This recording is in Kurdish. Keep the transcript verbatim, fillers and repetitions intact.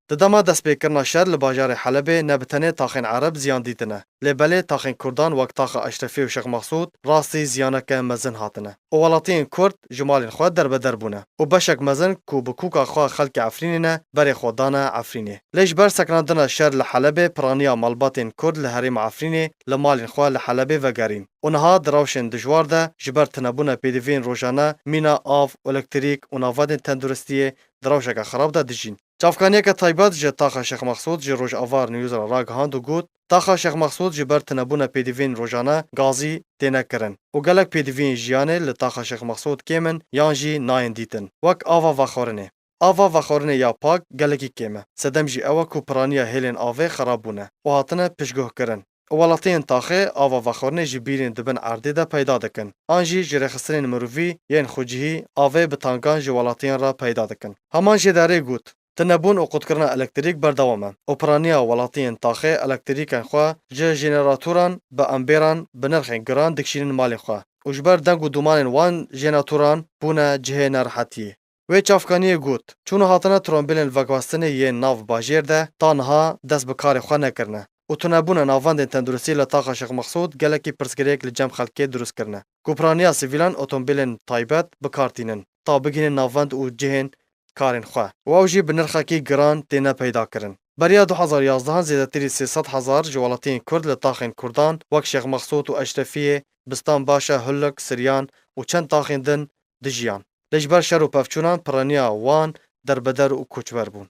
Di dema destpêkirina şer li bajarê Helebê ne bi tenê taxên Ereb ziyan dîtine, lê belê taxên Kurdan wek taxa Eşrefî û Şêx Mexsûd rastî ziyaneke mezin hatine û welatiyên Kurd ji malên xwe derbeder bûne û beşek mezin ku bi kûka xwe xelkê Efrînê ne, berê xwe dane Efrînê. Lê ji ber sekinandina şer li Helebê piraniya malbatên Kurd li herêma Efrînê li malên xwe li Helebê vegerîn û niha di rewşên dijwar de ji ber tunebûna pêdiviyên rojane, mîna av, elektrîk û navendên tenduristiyê di rewşeke xirab de dijîn. Çavkaniyeke taybet ji taxa Şêx Mexsûd ji Rojava News re ragihand û got, taxa Şêx Mexsûd ji ber tunebûna pêdiviyên rojane gazî têne kirin û gelek pêdiviyên jiyanê li taxa Şêx Mexsûd kêm in yan jî nayên dîtin, wek ava vexwarinê. Ava vexwarinê ya pak gelekî kêm e. Sedem jî ew e ku piraniya hêlên avê xerab bûne û hatine piştguhkirin û welatiyên taxê ava vexwarinê ji bîrên di bin erdê de peyda dikin an jî ji rêxistinên mirovî yên xwecihî avê bi tankan ji welatiyan re peyda dikin. Heman jêderê got, tunebûn û qutkirina elektrîk berdewam e û piraniya welatiyên taxê elektrîkên xwe ji jeneratoran bi embêran bi nirxên giran dikişînin malên xwe û ji ber deng û dûmanên wan jeneratoran bûne cihê nerehetiyê. Wê çavkaniyê got, çûn û hatina trombêlên veguhestinê yên nav bajêr de ta niha dest bi karê xwe nekirine û tunebûna navendên tenduristî li taxa Şêx Mexsûd gelekî pirsgirêk li cem xelkê dirust kirine ku piraniya sivîlan otombêlên taybet bi kar tînin ta bigihînin navend û cihên karên xwe û ew jî bi nirxekî giran têne peyda kirin. Beriya du hezar yazdehan zêdetirî sê sed hezar ji welatiyên Kurd li taxên Kurdan wek Şêx Mexsûd û Eşrefiyê, Bistan Başe, Hullik, Siryan û çend taxên din dijiyan. Lê ji ber şer û pevçûnan piraniya wan derbeder û koçber bûn.